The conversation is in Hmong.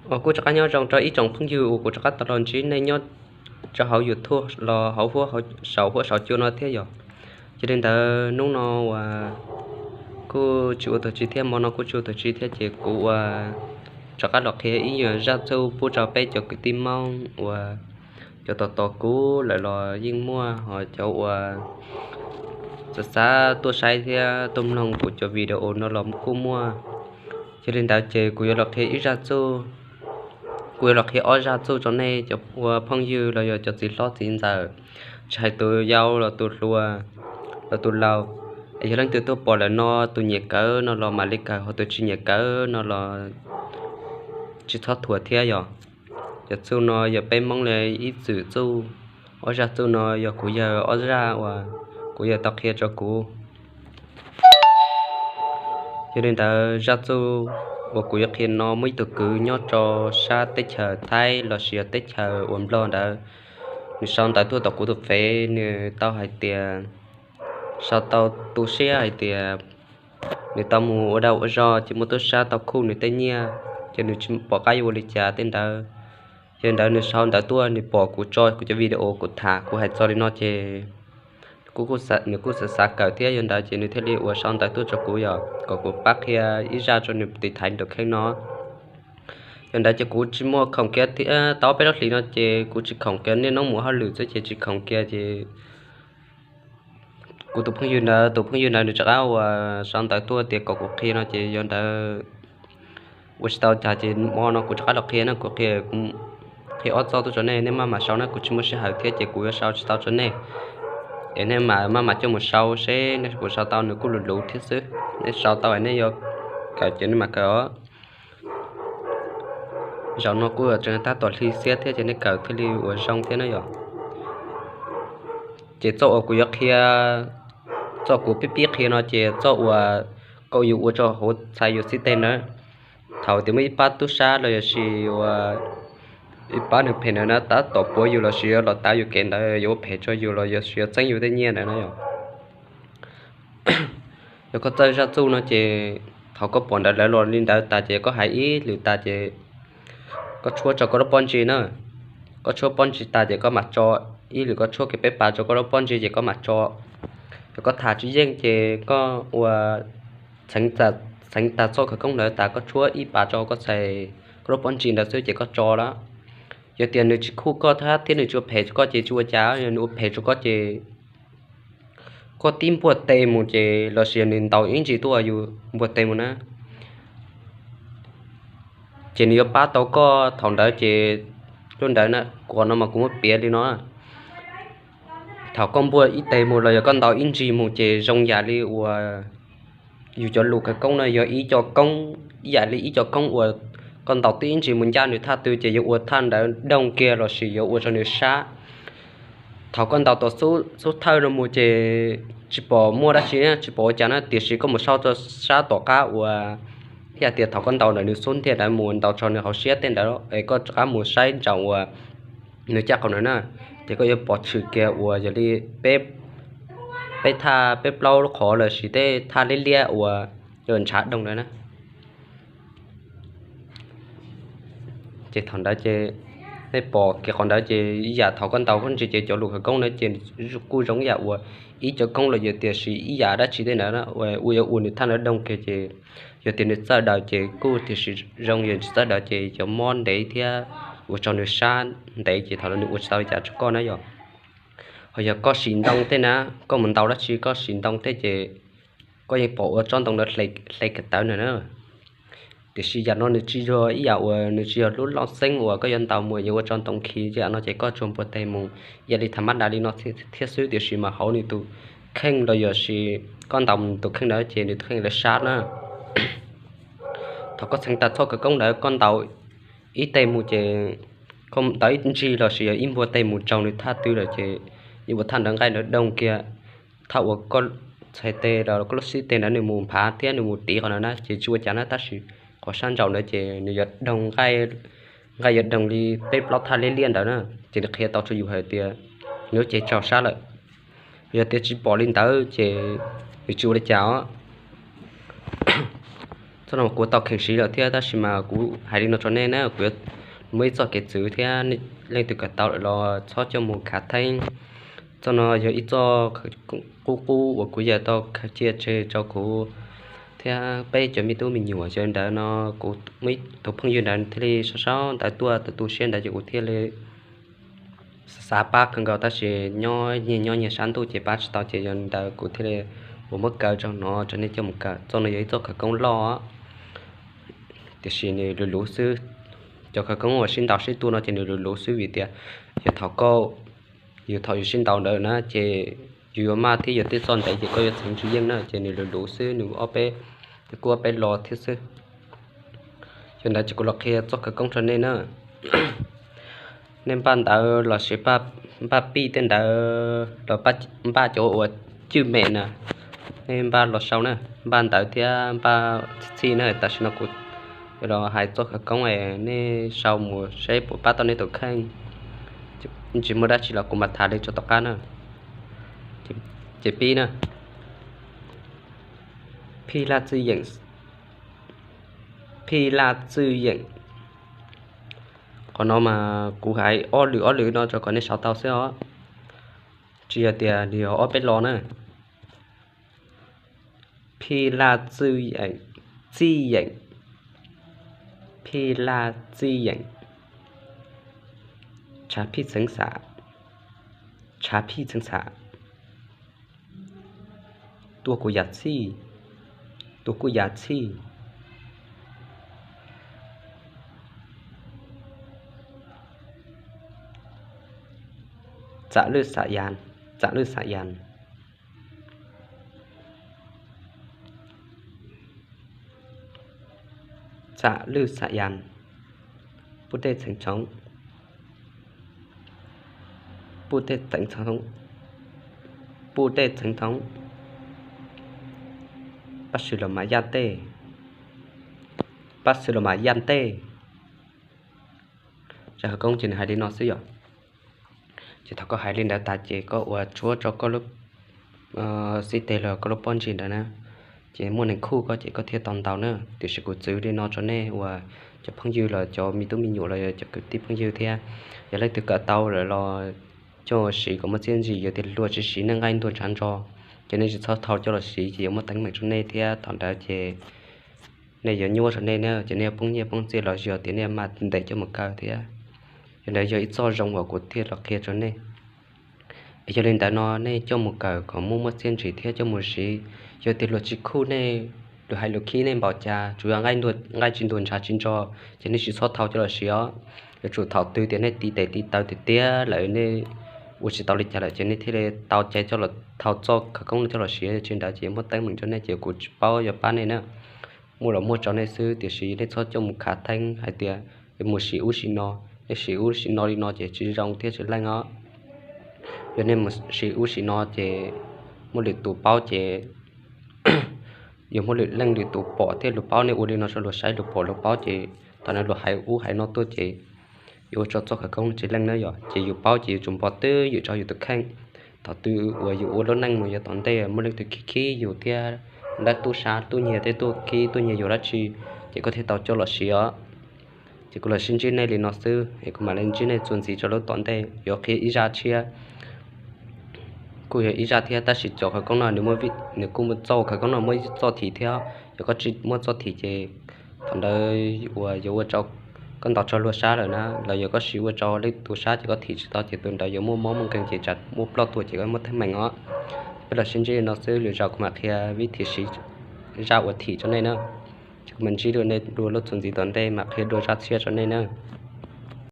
Kuj rov qab nyob zoo rau ib tsoom phooj ywg uas kuv rov qab tau los ntsib nej nyob rau hauv YouTube los hauv huab saum huab saum cua no thiab yom. Yog li ntawd hnub no uas kuj tsis ua tug tsi thiab, hmo no kuj tsis ua tug tsi thiab ces kuv ua rov qab los qhia ib yam zaj txuj pub rau peb cov kwv tij Hmoob uas cov tos tos kuv lawm los yeej muaj, ho cov uas xav xav tuaj saib thiab tuaj mloog kuv cov video no los kuj muaj. Yog li ntawd ces kuv yuav los qhia ib zaj txuj, kuv yuav los qhia ob zaj txuj rau nej cov ua phooj ywg los yog cov txiv hlob txiv ntxawm, tsis hais tus yau los tus hluas los tus laus. Es yog leej twg tuaj pom lawm no, tus nyiam kawm no los mam li kawm, ho tus tsis nyiam kawm no los tsis txhob thuam thiab yom. Cov txuj no yog peb Hmoob li ib txwm txuj. Ob zaj txuj no yog kuv yawg ob zaj uas kuv yawg tau qhia rau kuv. Yog li ntawd zaj txuj uas kuv yuav qhia no muaj ib tug kwv nyob rau sab teb chaws Thaib los sis yog teb chaws uas Nplog ntawd. Nws sau ntawv tuaj tom kuv tus fev, nws tau hais tias, sau tau tu siab hais tias nws tau mus ua dag ua zog ces muaj tub sab tau khuj nws tej nyiaj, ces nws tsis pom qab yuav ua li cas tej ntawd. Yog li ntawd nws sau ntawv tuaj, nws pom kuv tso kuv cov video kuv tham kuv hais txog li no ces nws kuj xav xav kawm thiab, yog ntawd ces nws thiaj li uas sau ntawv tuaj rau kuv yom, kom kuv pab qhia ib zaj rau nws tiv thaiv nraum kheej no. Yog ntawd ces kuv tsis muaj khoom kiag thiab, tau peb lub hlis no ces kuv tsis khoom kiag, niaj hnub mus hauj lwm xwb ces tsis khoom kiag ces kuv tus phooj ywg ntawd, tus phooj ywg ntawd nws rov qab uas sau ntawv tuaj tias kom kuv qhia no ces yog ntawd ua tsis tau cas ces hmo no kuv rov qab los qhia na, kuv qhia, qhia ob txoj tuaj rau nej, nej maj mam sau na, kuv tsis muaj sij hawm thiab ces kuv yuav sau tsis tau rau nej. Es nej mam maj mam coj mus sau seb nej puas sau tau, nws kuj luv luv thiab xwb. Nej sau tau es nej yuav kawm ces nej mam kawm os. Zaum no kuj tseem tab tom hli xiab thiab ces nej kawm thiaj li uas zoo thiab na yom. Ces txoj uas kuv yuav qhia, txoj kuv pib pib qhia no ces txoj uas koj yuav ua rau hauv txhais yus xib teg na. Thaum tias muaj ib pab tub sab los yog sis uas ib pab neeg phem ntawd na tab tom puav yus los sis yuav los tav yus kev ntawd yuav ua phem rau yus los yog sis yuav txeeb yus tej nyiaj ntawd na yom. Yog koj txawj zaj txuj no ces thaum koj pom ntawd lawv los li ntawd tas ces koj hais ib lwm tas ces koj tshuab rau koj lub pob ntseg na. Koj tshuab pob ntseg tas ces koj mam tso, ib lwm koj tshuab kiag peb pas rau koj lub pob ntseg ces koj mam tso. Yog koj tham tsis yeej ces koj ua txheev tag txoj khawv koob ntawd tas koj tshuab ib pas rau koj txhais koj lub pob ntseg ntawd xwb ces koj tso lawm. Yog tias nws tsis khuj koj thiab nws tsis ua phem rau koj ces tsis ua cas, yog nws ua phem rau koj ces koj tib npuaj tes mus ces los sis yog nws ntaus ib ntsis tuaj yus npuaj tes mus na, ces nws yuav pab tau koj thaum ntawd ces lub ntawd na, qhov no mas kuv muab piav li no. Thaum koj npuaj ib tes mus los yog koj ntaus ib ntsis mus ces zoo yam li uas yus cov lus khawv koob no yog ib co koob, ib yam li ib co koob uas koj ntaus tib ib ntsis mus ncaj nws thaj twg ces yuav ua thaj ntawd doog kiag los sis yuav ua rau nws sab. Thaum koj ntaus tom xub thawj no mus ces tsis pom muaj dab tsi, tsis pom ua cas na, tiam sis koj mus saib rau sab tom qab uas yog tias thaum koj ntaus ntawm nws xub ntiag ntawd mus ntaus rau nws hauv siab tej ntawd es koj rov qab mus saib ntsoov uas nws caj qaum ntawd na, ces koj yuav pom tshwm kiag uas yog li peb thaj peb plaub lub qhov los sis tej thaj liab liab uas yog ntshav doog ntawd na. Ces thaum ntawd ces nej pom kiag qhov ntawd ces ib yam thaum koj ntaus koj ntsis ces cov lus khawv koob ntawd ces kuj zoo ib yam uas ib co koob los yog tiam sis ib yam dab tsi tej ntawd ua yuav ua nws thaj ntawd doog kiag ces yog tias nws txawj daws ces kuj tiam sis zoo, yog tsis txawj daws ces cov mob ntev thiab ua rau nws sab ntev ces thaum ntawd nws ua tsis tau li cas rau koj na yom. Ho yog koj sim ntoo tej na, koj mus ntaus dab tsi koj sim ntoo tej ces koj yeej pom ua tsob ntoo ntawd hle kawm tawv na na. Tiam sis yam no nws tsis yog ib yam uas nws tsis yog lub loj xeeb uas koj yuav ntaus mus yuav ua tsob ntoo khi, yam no ces koj tsuas npuaj tes mus ib yam li tham mab da li no thiab xwb, tiam sis mas hauv nws tus kheej los yog sis koj ntaus mus nws tus kheej ntawd ces nws tus kheej lawv sab na. Thaum koj txheev tag txoj khawv koob ntawd koj ntaus ib teg mus ces koj ntaus ib ntsis los sis yog ib npuaj teg mus tsaug nws thaj twg lawm ces yeej ua thaj ntawd nqaij ntawd doog kiag. Thaj uas koj txhais tes los koj lub xib teg ntawd nws mus nphav thiab nws mus tiv qhov ntawd na ces tsis ua cas na, tab sis qhov sab ntsaum ntawd ces nws yuav doog, nqaij yuav doog li peb plaub thaj liab liab ntawd na. Ces nws qhia tau rau yus hais tias nws lub cev tsaug sab lawm. Yog tias tsis pom li ntawd ces nws tsis ua li cas os. Txoj no kuv tau kheev siv lawm thiab, tab sis mas kuv hais li no rau nej na, kuv yuav muaj ib txoj kev txwv thiab, leej twg kawm tau lawm los txhob coj mus khav theeb. Txoj no yog ib txoj qub qub uas kuv yawg tau khaws cia tseg rau kuv thiab peb cov me tub me nyuam. Yog li ntawd no kuv muaj ib tug phooj ywg ntawd thiaj li sau sau ntawv tuaj, tus tu siab ntawd ces kuv thiaj li xav pab kawg nkaus, tab sis nyob nyias nyob nyias sab ntuj ces pab tsis tau, ces yog li ntawd kuv thiaj li ua muab kaw tso no rau nej coj mus kawm. Txoj no yog ib txoj khawv koob loj, tiam sis nws luv luv xwb. Cov khawv koob uas sib ntaus sib tua no ces nws luv luv xwb, vim tias yog thaum koj, yus thaum yus sib ntaus ntawd na ces yus yuav maj thiab yus tej txoj ntev ces koj yuav txheev tsis yeej na, ces nws luv luv xwb, nws ob peb, nws kuj ob peb lo thiab xwb. Yog ntawd ces kuv los qhia txoj khawv koob rau nej na. Nej npaj ntawv los sis npaj pij tej ntawd los npaj cov uas cwj mem na, nej npaj los sau na, npaj ntawv thiab npaj txhij na. Tam sim no kuv yuav los hais txoj khawv koob es nej sau mus seb puas pab tau nej tus kheej. Tsis muaj dab tsi los kuv mam tham li rau tom qab na. Ces pib na, phij laj txwj yeem, phij laj txwj yeem. Qhov no mas kuv hais ob lwm ob lwm no rau kom nej sau tau xwb os, tsis yog tias nws yog ob peb lo na. Phij laj txwj yeem, txij yeem, phij laj txij yeem, tshav phij txheev xam, tshav phij txheev xam, tua kuv yam txhij, tua kuj yam txhij, txam lwj xam yas, txam lwj xam yas, txam lwj xam yas, puj dej txheev txhoov, puj dej txheev txhoov, puj dej txheev txhoov, pab xwm los mas yaj ntej, pab xwm los mas yaj ntej. Zaj khawv koob ces nws hais li no xwb yom. Ces thaum koj hais li ntawd tas ces koj ua tshuab rau koj lub xib teg los koj lub pob ntseg ntawd na, ces muaj neeg khuj koj ces koj thiaj tau ntaus na. Tiam sis kuv txwv li no rau nej uas cov phooj ywg los cov me tub me nyuam los yog cov kwv tij phooj ywg thiab, yog leej twg kawm tau lawm los coj siv kom muaj txiaj ntsig, yog tias luag tsis siv nej nqaij ntuag ntshav ntso, ces nej tsis txhob thau coj los siv ces yuav muaj teeb meem rau nej thiab thaum ntawd ces nej yuav nyuaj rau nej na, ces nej yuav poob nyiaj poob txiaj los yog tias nej yuav maj ntev coj mus kaw thiab. Yog ntawd yog ib txoj zoo uas kuv thiaj los qhia rau nej. Es yog li ntawd no nej coj mus kawm kom muaj muaj txiaj ntsig thiab coj mus siv. Yog tias luag tsis khuj nej, luag hais lus khib nej npaum cas, tsuas yog nqaij tsis ntuag ntshav tsis ntso, ces nej tsis txhob thau coj los siv os. Yuav tsum thaum twg tias nej tiv tes tiv taw tiag tiag lawm, nej ua tsis tau li cas lawm ces nej thiaj li tau cai coj los thau txoj khawv koob no coj los siv, tsis li ntawd ces muaj teeb meem rau nej ces kuv tsis paub yuav pab nej na. Muaj los muaj rau nej xwb, tiam sis nej txhob coj mus khav theeb hais tias mus siv ub siv no, nej siv ub siv no li no ces tsis zoo thiab tsis leej os. Yog nej mus siv ub siv no ces muaj lwm tus paub ces yuav muaj lwm leej lwm tus pom thiab, luag paub nej ua li no rau luag saib, luag pom luag paub ces thaum no luag hais ub hais no tuaj ces yuav ua rau txoj khawv koob tsis leej na yom. Ces yus paub ces yuav tsum npog twj ywm rau yus tus kheej. Thaum twg uas yus ua lub neej mus yav tom ntej muaj leej twg khib khib yus thiab, dab tub sab tub nyiag thiab tuaj khib tuaj nyiag yus dab tsi, ces koj thiaj tau coj los siv os. Ces kuv los sib ntsib nej li no xwb es kuv mam li ntsib nej txuas ntxiv rau lub tom ntej yuav qhia ib zaj tshiab. Kuj yog ib zaj thiab, tab sis cov khawv koob no nws kuj muaj txoj khawv koob no muaj ib txoj thim thiab. Yog koj tsis muaj txoj thim ces thaum ntawd uas yuav ua rau koj ntaus rau luag sab lawm na, los yog koj siv ua rau leej twg sab ces koj thim tsis tau ces tus ntawd yuav muaj mob muaj nkeeg ces tsam muaj ploj tuag ces koj muaj teeb meem os. Peb los sib ntsib li no xwb, lwm zaus kuv mam qhia vib thim siv zaj uas thim rau nej na. Ces kuv mam ntsib dua nej dua lub txuas ntxiv tom ntej mam qhia dua zaj tshiab rau nej na.